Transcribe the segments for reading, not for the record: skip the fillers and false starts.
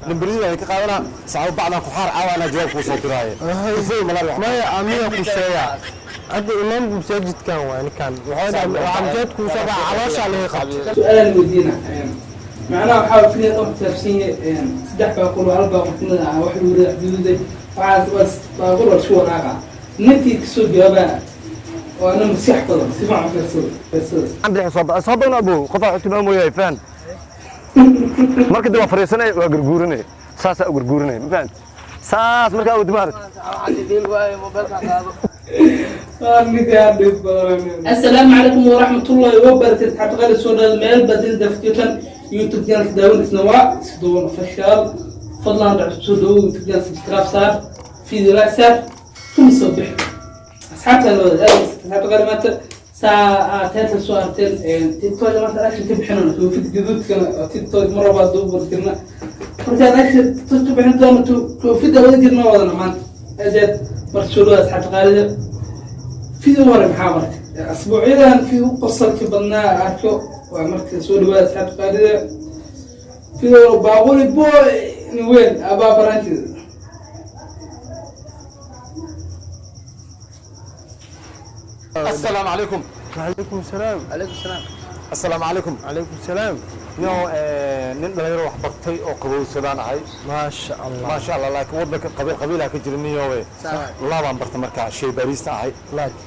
Nambaradiina ka qaadanaa, saxaabo, bacdan ku xaar. Caawa anaa jawaab kuu soo diraaye. Kufay malaria. Maya, amiga ku sheega hadda imaamka masaajidkan waa ninkan. Wuxuu dhahay waxaa masaajidku soo baxa, calooshaa laga qabtay. Su-aalaan weydiina, macnaha waxaa filaya oo kusaabsan yahay saddex baaqul oo hal baaqul kamid ah wax lagu ridaa xuduuday. Waxaas baaqul waa isku walaaqa. Ninkii kasoo jawaabaa oo ana maskax badan, si fiican u fiirsada, fiirsada. Bidix soo bada, soo badna, abow. Qof waxu tilmaamoyahay, faan. Marka dib waa fariisanay, waa garguurinay, saasaa u garguurinay, ma fahamti? Saas markaa u dimaarat. Ninkaa dhib badan. Assalaamu calaykum waraxmatullaahi wabarakatu. Asxaabta qaali, soo dhawaada meel badin dafjotan. YouTube channelka daawanaysa waa Isduwan Official. Fadlan dhac, soo dhawow YouTube channel, subscribe saar, video like saar, kuna soo bixi asxaabta wada aad. Asxaabta qaali, maanta saa title soo arteen, TikTok maanta action ka bixinana, koofid gaduudkana oo TikTok mar walba duu bartirna. Markaan action ka bixin doono, koofida wada jirna wadana maanta aad. Marka soo dhawaada, asxaabta qaalida. Video hore maxaa marka asbuucyadan fi u qosalka badnaa arko waa marka. Soo dhawaada, asxaabta qaalida. Video Baaquli Boy, nin weyn abaa barantiisa. Assalaamu calaykum. Calaykum salaam. Calaykum salaam. Assalaamu calaykum. Calaykum salaam. Yo, nin dhalinyaro wax bartay oo qabowsadaan ahay. Maasha Allah. Maasha Allah, laakiin waddanka qabiil qabiilaa ka jira, niyowe. Laabaan barta, markaa shay baariista ahay.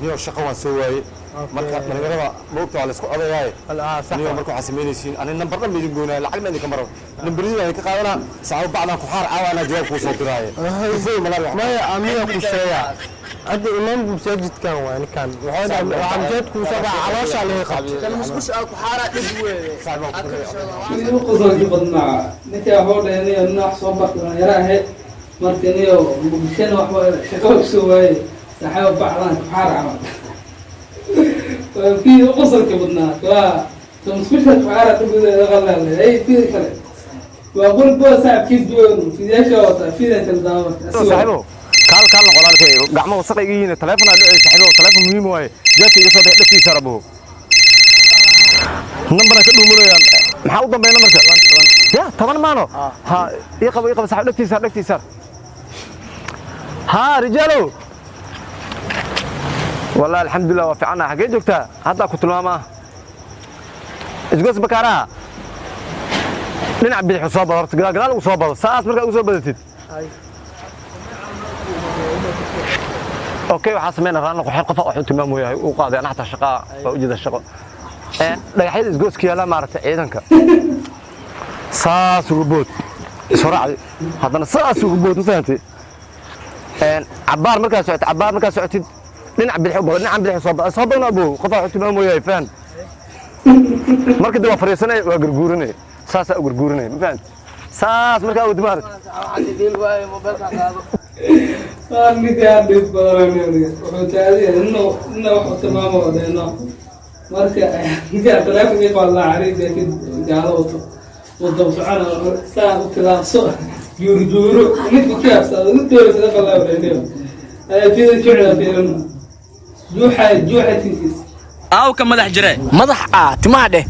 Niyo, shaqo waan soo waaye. Marka dhalinyarada maogta waa la isku codayaaye. Niyo, marka waxaa samaynaysiin, ani nambar dhan ba idin goynaya, lacagna idinka maro. Nambaradiina idinka qaadanaa, saxaabo, bacdan ku xaar. Caawa anaa jawaab kuu soo diraaye. Kufay malaria. Maya, amiga ku sheega hadda imaamka masaajidkan waa ninkan. Wuxuu dhahay waxaa masaajidku soo baxa, calooshaa laga qabtay. Kan musqusha aa ku xaaraa dhib weeye. Video u qosolka badnaa, ninkaa wuxuu dhahay niyo nin wax soo bartay dhalinyaro ahayd. Marka niyo Muqdishona waxba shaqo soo waaye, saaxiibo, bacdan kuxaar camal. Waa video u qosolka badnaa. Waa musqusha kuxaara dhib weeye qalaale. Ay, video kale waa qul boy saaxiibkiis duwan fiidiyaasha wata, fiidan kale daawa marka. Saaxiibo, kaal kaal noqo, walaalkay. Gacmo wasaq iga yihiin, telefoon aa dhacay. Saaxiibo, telefoon muhiim waaye, jeebka iga soo dhigay, dhegtiisa rabo. Nambaraan ka dhuumanaya. Maxaa u dambeeya nambarka? Ya 10 maano ha. Ii qabo, ii qabo, saaxiib. Dhegtiisa, dhegtiisa. Ha, rijaalow. Wallahi alxamdulilah, waa fiicana. Xaggee joogtaa haddaa? Ku tilmaamaa isgoos bakaaraha, dhinaca bidix soo bado. Horta gadaal gadaal ugu soo bado. Saas markaa ugu soo badatid, okay. Waxaa sameynaa raana qoxer qofa waxuu tilmaamoyahay uu qaaday. Ana xataa shaqaa waa ujeeda, shaqo. Dhagaxyada isgooska yaalla, maaragtay, ciidanka saas ugu bood, israacdi, haddana saas ugu bood, ma fahantay? Cabbaar markaa socotid, cabbaar markaa socotid, dhinaca bidix u bado, dhinaca bidix soo bado, soo badno, abow. Qofa waxuu tilmaamoyahay, fahan. Marka dib waa fariisanay, waa garguurinay, saasaa u garguurinay, ma fahantay? Saas markaa u dimaarat. Ninkaa dhib badan. Wuxuu taadiya ina wuxuu tilmaamo wadeeno. Marka ninkaa taleefonka qaalaa cariid laakiin gaalo wato wada socona, saa u tilaabso, juuru juuro, ninka ku yaabsado mid dooraysa qalaa wadeeno. Fida juucda fiirino, juuxa juuxa tinkiis. Aawka madax jire? Madax ah, timaha dheh.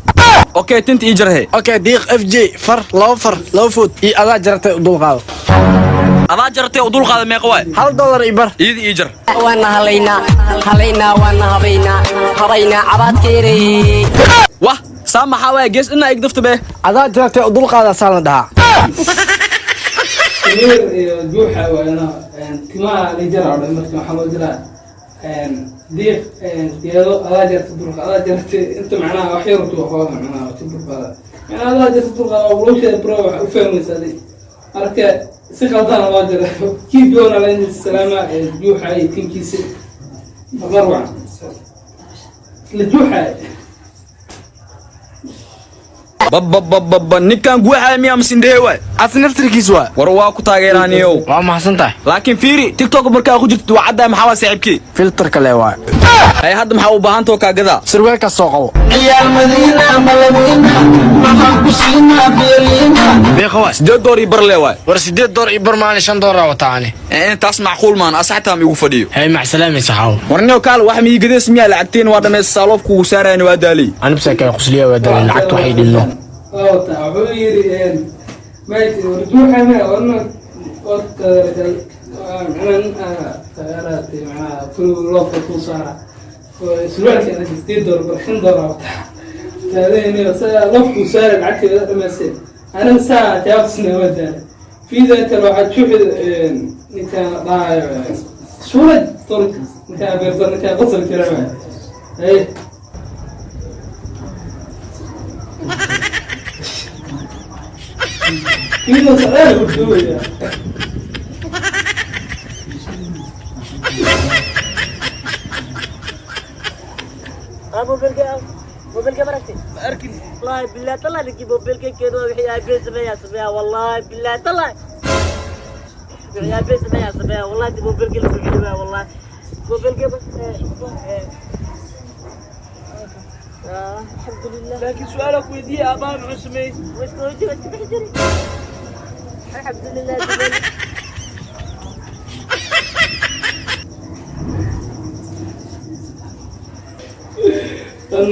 Okay, tinta ii jarhe. Okay, diiq f j far laba, far laba food iyo adaa jaratay u dulqaado. Adaa jaratay u dulqaada, meeqa waay? $1 iyo bar. Iida ii jar. Waana halaynaa, halaynaa, waana habaynaa, habaynaa cabaadkeerey. Wah, saa maxaa waaya? Gees dhinaa igdafta be. Adaa jaratay u dulqaada, saa la dhahaa. Samiir iyo juuxa waa ina timaha la jaraa dhan. Marka waxaa loo jiraa diiq geedo adaa jarta dulqa, adaa jarta inta, macnaha wax yar tu waxooga, macnaha ti dulqaada, macnaha adaa jarta dulqaada waa loo bro. Waxa u fahmaysa adi marka si qaldana loo jira. Kii doona la salaama juuxa iyo tinkiisa marwacan isla juuxa. Bababababa, ninkan guuxaya miyaa masindhehe waay? As naftirkiis waa. War, waa ku taageeraaniyow. Waa maxsan tahay. Laakiin fiiri, TikTok markaa ku jirtid waa caddahay. Maxaa waa, saaxiibkii? Filter kale waa. Hay, hadda maxaa u baahantao kaagadaa? Sarwaalkaas soo qabo. Ciyaal Madiina maxaan ku siinaa beeliina? Deeqa waay. $8 iyo bar le waay. War, $8 iyo bar maalin, $5 wataa ani. Ee, taas macquul maan, asaxtaa ma igu fadhiyo. Hay, macsalaamay saxaawo. War niyow, kaal wax ma ii gadeys miyaa? Lacagtiin waa dhammaysta, saaloof kugu saarayna, waa daalay. Anibsa kay qusliya, waa dalay lacagta waxay dhinno. Waa wataa, wuxuu yidhi ماشي ورجوحنا وانا قلت معناها تغيرات معناها كل لوفة توصل سلوعتي انا 6 دولار 20 دولار تهذين لوف وسارة العكس ما سير انا ساعة تعرف سنوات في ذات لو تشوف انت ضايع صورة طرق انت بيرزر انت غسل كلامه ايه كذا سؤال قلتوه موبيلك موبيلك مرتي اركن والله بالله طلع لك موبيلك كده وحي ابي سميها سميها والله بالله طلع وحي ابي سميها سميها والله دي موبيلك اللي سميها والله موبيلك الحمد لله. لكن سؤالك ويدي ابان عسمي واسكت واسكت بحجري. الحمد لله.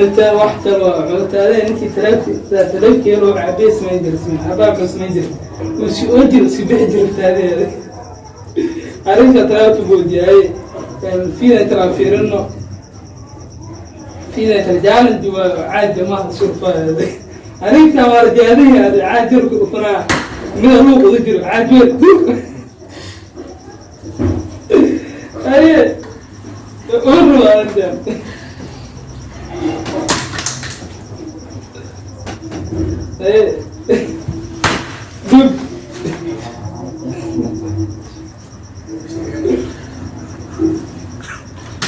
انت واحد عملت انت ثلاث كيلو عبيس ما يدري اسمه اباك ما يدري وش ودي وش بيحجر هذا عرفت ترى تقول جاي فينا ترى في فينا رجال دوا عاد ما شوف هذا عرفت ما رجالي هذا عاد يركض فرا من هو ذكر عاد اي أروى انت ايه دب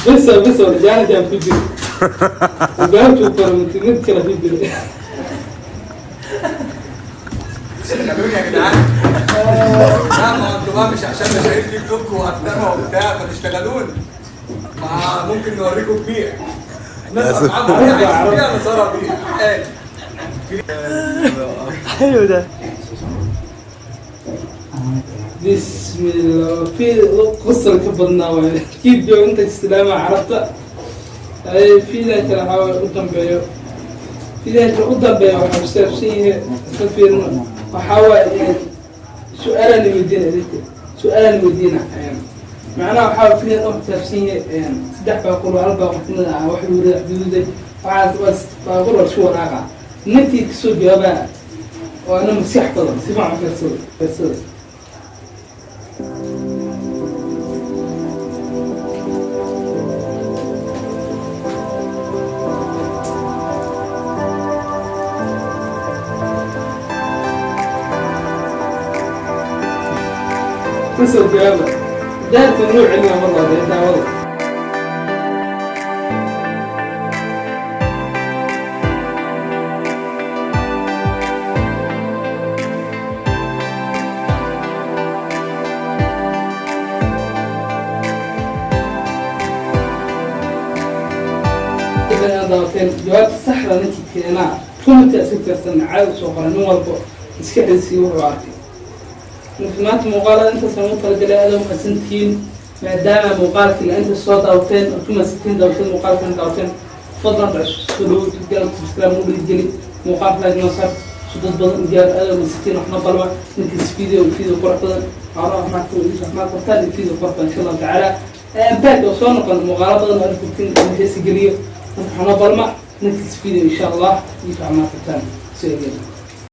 بس بس رجعنا جاب فيديو وقالت وفرمت كلا فيديو. شغلوني يا جدعان. لا ما انتوا بقى مش عشان مشاهير تيك توك وافلام وبتاع فتشتغلوني، ما ممكن نوريكم بيع الناس اصحابها عايزين بيع نصارى بيع. حلو ده. بسم الله. في قصة كبرنا كيف جو انت استلامة عرفت اي في ذات الحاول قدام بيو في ذات قدام بيو وحاول سفير وحاول سؤال اللي ودينا سؤال اللي ودينا معناه حاول في ذات تفسير صدح بقول أربعة وخمسة واحد ورد حدود وعاد بس بقول شو راقع نتي كسو جوابا وانا مسيح طبعا سمع في الصوت كسو جوابا دارت النوع عندنا والله ده والله. jawaabta saxda ninkii keenaa kumata iska fiirsan caadi soo qoray nin walbo iska xilsii wuxuu arkay. Marka maanta muuqaalada intaas aan ugu talagalay aad u mahadsantihiin maadaama muuqaalkii inta soo daawateen oo ku mahadsantihiin daawateen muuqaalkan daawateen fadlan soo dhawow tugal subscribe u dhiirigeli muuqaalka like noo saar si dad badan u gaaro aad u mahadsantihiin waxna balma ninkiis video video qurux badan xoolaha waxmaadka waxmaad qabtaan iyo video qurux badan insha allahu tacaala baag oo soo noqon muuqaalo badan oo aragtiin in xiisi geliyo. Waxna balma ninkiis video insha Allah iyo waxmaad qabtaan soo